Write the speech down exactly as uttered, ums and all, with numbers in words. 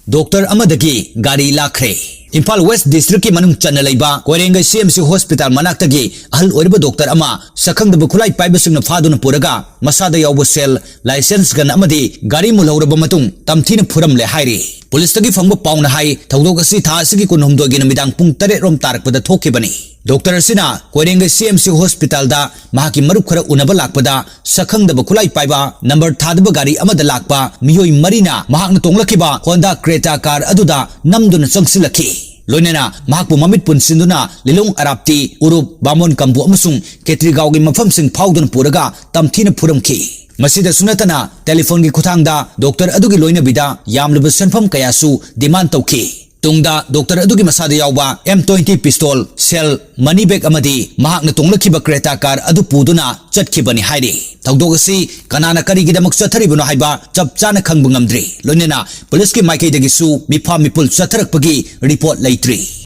Doctor ꯑꯃꯗꯒꯤ ꯒꯥꯔꯤ ꯂꯥꯛꯈ꯭ꯔꯦ꯫ ꯏꯝꯐꯥꯜ ꯋꯦꯁ ꯗꯤꯁꯇ꯭ꯔꯤꯛꯀꯤ ꯃꯅꯨꯡ ꯆꯟꯅ ꯂꯩꯕ ꯀꯣꯏꯔꯦꯡꯒꯩ ꯁꯤ ꯑꯦꯝ ꯁꯤ ꯍꯣꯁꯄꯤꯇꯥꯜ ꯃꯅꯥꯛꯇꯒꯤ ꯑꯍꯜ ꯑꯣꯏꯔꯕ ꯗꯣꯛꯇꯔ ꯑꯃ ꯁꯛꯈꯪꯗꯕ ꯈꯨꯠꯂꯥꯏ ꯄꯥꯏꯕꯁꯤꯡꯅ ꯐꯥꯗꯨꯅ ꯄꯨꯔꯒ ꯃꯁꯥꯗ ꯌꯥꯎꯕ ꯁꯦꯜ, ꯂꯥꯏꯁꯦꯟꯁ ꯒꯟ ꯑꯃꯗꯤ ꯒꯥꯔꯤ ꯃꯨꯜꯍꯧꯔꯕ ꯃꯇꯨꯡ ꯇꯝꯊꯤꯅ ꯐꯨꯔꯝꯂꯦ ꯍꯥꯏꯔꯤ꯫ ꯄꯨꯂꯤꯁꯇꯒꯤ ꯐꯪꯕ ꯄꯥꯎꯅ ꯍꯥꯏ, ꯊꯧꯗꯣꯛ ꯑꯁꯤ ꯊꯥ ꯑꯁꯤꯒꯤ ꯀꯨꯟꯍꯨꯝꯗꯣꯏꯒꯤ ꯅꯨꯃꯤꯗꯥꯡ ꯄꯨꯡ ꯇꯔꯦꯠ ꯔꯣꯝ ꯇꯥꯔꯛꯄꯗ ꯊꯣꯛꯈꯤꯕꯅꯤ꯫ ꯗꯣꯛꯇꯔ ꯑꯁꯤꯅ ꯀꯣꯏꯔꯦꯡꯒꯩ ꯁꯤ ꯑꯦꯝ ꯁꯤ ꯍꯣꯁꯄꯤꯇꯥꯜꯗ ꯃꯍꯥꯛꯀꯤ ꯃꯔꯨꯞ ꯈꯔ ꯎꯅꯕ ꯂꯥꯛꯄꯗ, ꯁꯛꯈꯪꯗꯕ ꯈꯨꯠꯂꯥꯏ ꯄꯥꯏꯕ ꯅꯝꯕꯔ ꯊꯥꯗꯕ ꯒꯥꯔꯤ ꯑꯃꯗ ꯂꯥꯛꯄ ꯃꯤꯑꯣꯏ ꯃꯔꯤꯅ ꯃꯍꯥꯛꯅ ꯇꯣꯡꯂꯛꯈꯤꯕ ꯍꯣꯟꯗꯥ ꯀ꯭ꯔꯦꯇꯥ ꯀꯥꯔ ꯑꯗꯨꯗ ꯅꯝꯗꯨꯅ ꯆꯪꯁꯤꯜꯂꯛꯈꯤ꯫ ꯂꯣꯏꯅꯅ ꯃꯍꯥꯛꯄꯨ ꯃꯃꯤꯠ ꯄꯨꯟꯁꯤꯟꯗꯨꯅ ꯂꯤꯂꯣꯡ ꯑꯔꯥꯞꯇꯤ, ꯎꯔꯨꯞ, ꯕꯥꯃꯣꯟ ꯀꯝꯕꯨ ꯑꯃꯁꯨꯡ ꯈꯦꯇ꯭ꯔꯤꯒꯥꯎꯒꯤ ꯃꯐꯝꯁꯤꯡ ꯐꯥꯎꯗꯨꯅ ꯄꯨꯔꯒ ꯇꯝꯊꯤꯅ ꯐꯨꯔꯝꯈꯤ꯫ ꯃꯁꯤꯗꯁꯨ ꯅꯠꯇꯅ ꯇꯦꯂꯤꯐꯣꯟꯒꯤ ꯈꯨꯠꯊꯥꯡꯗ ꯗꯣꯛꯇꯔ ꯑꯗꯨꯒꯤ ꯂꯣꯏꯅꯕꯤꯗ ꯌꯥꯝꯂꯕ ꯁꯦꯟꯐꯝ ꯀꯌꯥꯁꯨ ꯗꯤꯃꯥꯟ ꯇꯧꯈꯤ꯫ ꯇꯨꯡꯗ ꯗꯣꯛꯇꯔ ꯑꯗꯨꯒꯤ ꯃꯁꯥꯗ ꯌꯥꯎꯕ ꯑꯦꯝ ꯇ꯭ꯋꯦꯟꯇꯤ ꯄꯤꯁꯇꯣꯜ, ꯁꯦꯜ, ꯃꯅꯤ ꯕꯦꯒ ꯑꯃꯗꯤ ꯃꯍꯥꯛꯅ ꯇꯣꯡꯂꯛꯈꯤꯕ ꯀ꯭ꯔꯦꯇꯥ ꯀꯥꯔ ꯑꯗꯨ ꯄꯨꯗꯨꯅ ꯆꯠꯈꯤꯕꯅꯤ ꯍꯥꯏꯔꯤ꯫ ꯊꯧꯗꯣꯛ ꯑꯁꯤ ꯀꯅꯥꯅ ꯀꯔꯤꯒꯤꯗꯃꯛ ꯆꯠꯊꯔꯤꯕꯅꯣ ꯍꯥꯏꯕ ꯆꯞ ꯆꯥꯅ ꯈꯪꯕ ꯉꯝꯗ꯭ꯔꯤ꯫ ꯂꯣꯏꯅꯅ ꯄꯨꯂꯤꯁꯀꯤ ꯃꯥꯏꯀꯩꯗꯒꯤꯁꯨ ꯃꯤꯐꯥ ꯃꯤꯄꯨꯜ ꯆꯠꯊꯔꯛꯄꯒꯤ ꯔꯤꯄꯣꯔꯠ ꯂꯩꯇ꯭ꯔꯤ꯫